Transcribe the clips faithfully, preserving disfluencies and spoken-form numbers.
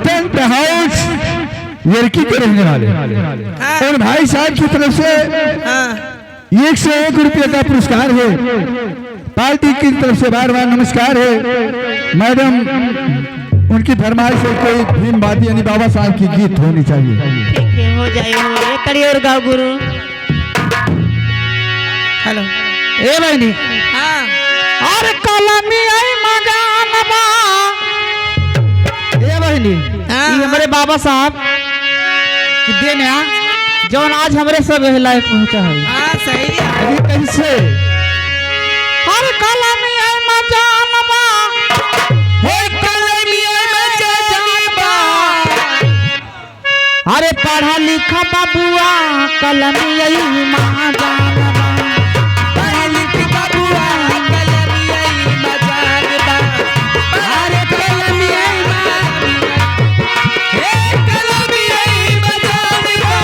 टेंट हाउस यरकी के रहने वाले हाँ। उन भाई साहब की तरफ से हाँ। एक सौ एक रुपये का पुरस्कार है। पार्टी की तरफ से बार बार नमस्कार है। मैडम, उनकी फरमाइश है कोई भीम बादी यानी बाबा साहब की गीत होनी चाहिए। ठीक है, हो जाए, हो जाए। कड़ी और गाओ गुरु। हेलो। ए बहिनी। हाँ। अरे कलमी आई मजान बा। ए बहिनी। हाँ। ई हमरे बाबा साहब कि देन आ, जौन आज हमरे सब एह लायक पहुँचा है। हाँ, सही है। अभी कैसे? अरे कलमी आई मजान बा। हे कलमी आई मजान बा। अरे पढ़ा लिखा बबुआ, कलमी आई मजान बा। पढ़ा लिखा बबुआ, कलमी आई मजान बा। अरे कलमी आई मजान बा। हे कलमी आई मजान बा।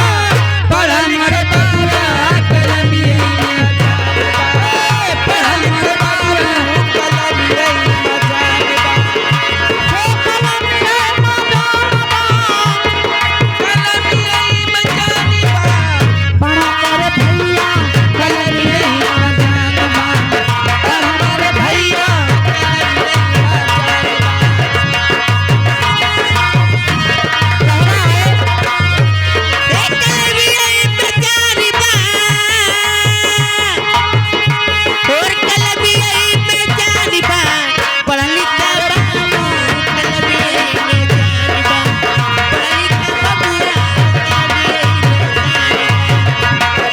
पढ़ा लिखा बबुआ, कलमी आई मजान बा। पढ़ा लिखा बबुआ, कलमी आई मजान बा।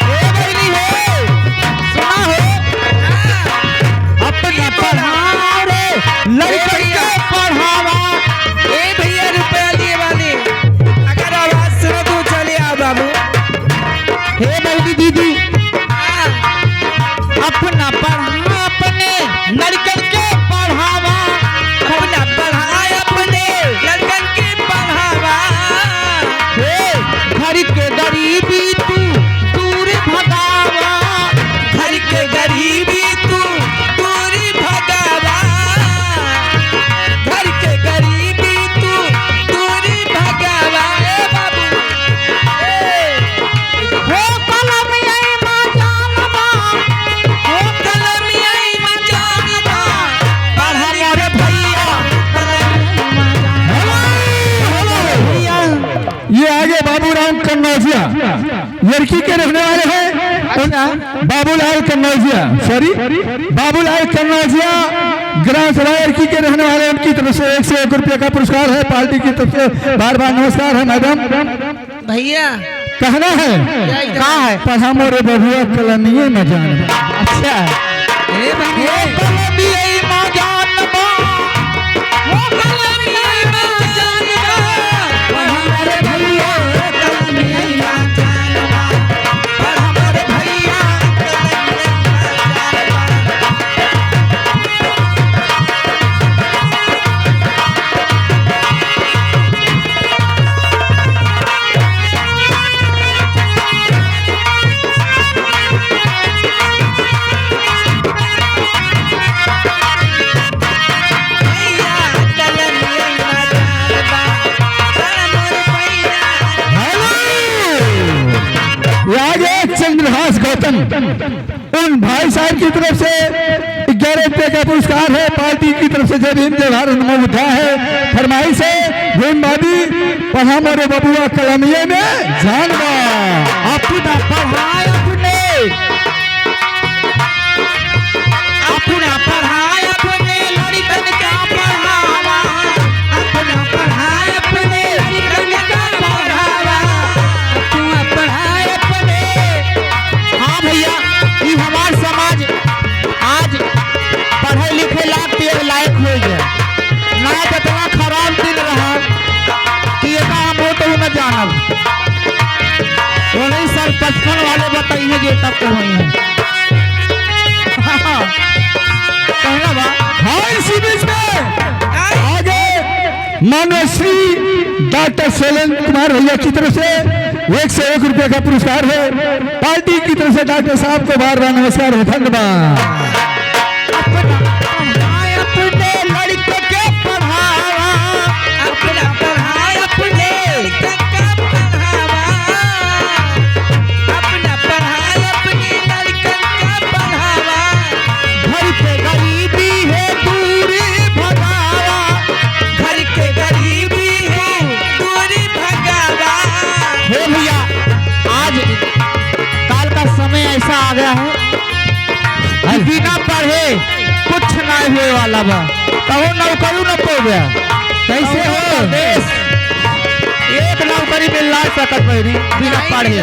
ए बहिनी हो, सुना हो, अपना पढ़ाओ रे, लड़कन के पढ़ावा। ए भैया, रुपया लिए वाले, अगर आवाज सुनो तो चले आओ बाबू। हे बहिनी दीदी, हाँ। अपना पढ़ा अपने लड़कन के पढ़ावा। अपना पढ़ा अपने लड़कन के पढ़ावा। हे, घर के गरीबी तू दूर भगावा। घर के गरीबी तू दूर भगावा। घर के गरीबी तू दूर भगावा। ए बाबू, ए, हो कलमी आई मजान बा, हो कलमी आई मजान बा, पढ़ा मोरे भैया, कलमी आई मजान बा। हेलो, हेलो। भैया। ये आगे बाबूराम कन्नौजिया, यरकी के रहने वाले हैं। अच्छा। बाबूलाल कन्नौजिया, सॉरी, बाबूलाल कन्नौजिया, ग्राम सभा यरकी के रहने वाले, उनकी तरफ से एक सौ एक रुपये का पुरस्कार है, पार्टी की तरफ से बार बार नमस्कार है मैडम। भैया। कहना है? क्या इधर? का है? पढ़ा मोरे बबुआ कलमिये मजान बा। अच्छा। ए भैया। ओ कलमिये मजान बा। ओ कलमिये मजान बा। पढ़ा मोरे भैया कलमिये मजान बा। पढ़ा मोरे भैया कलमिये मजान बा। हेलो! राजेश चंद्रहास गौतम। उन भाई साहब की तरफ से ग्यारह रुपये का पुरस्कार है, पार्टी की तरफ से जय भीम जय भारत नमो बुद्धा है। फरमाइश है भीम बादी, पढ़ा मोरे बबुआ कलमिये में जान बा। अपना पढ़ाए अपने, अपना पढ़ाए अपने लड़कन का पढ़ावा, अपना पढ़ाए अपने लड़कन का पढ़ावा, अपना पढ़ाए अपने। हाँ भैया, ई हमार समाज आज पढ़े लिखे लायक के लायक हो गया। ना तो इतना खराब दिन रहा कि एका हम हो तो न जानब। उन्नीस सौ पचपन वाले बताइए जे तब तो वही है। कहना बा। हाँ, इसी बीच में आगे माननीय श्री डॉक्टर शैलेंद्र कुमार भैया की तरफ से एक सौ एक रुपये का पुरस्कार है। पार्टी की तरफ से डॉक्टर साहब को बार बार नमस्कार है, धन्यवाद। अपना पढ़ाए अपने लड़के के पढ़ावा, अपना पढ़ाए कुछ नाहीं होए वाला बा, कहूँ नौकरी न पउबे। कैसे हो? परदेस एक नौकरी मिल ना सकत बहिरी, बिना पढ़े।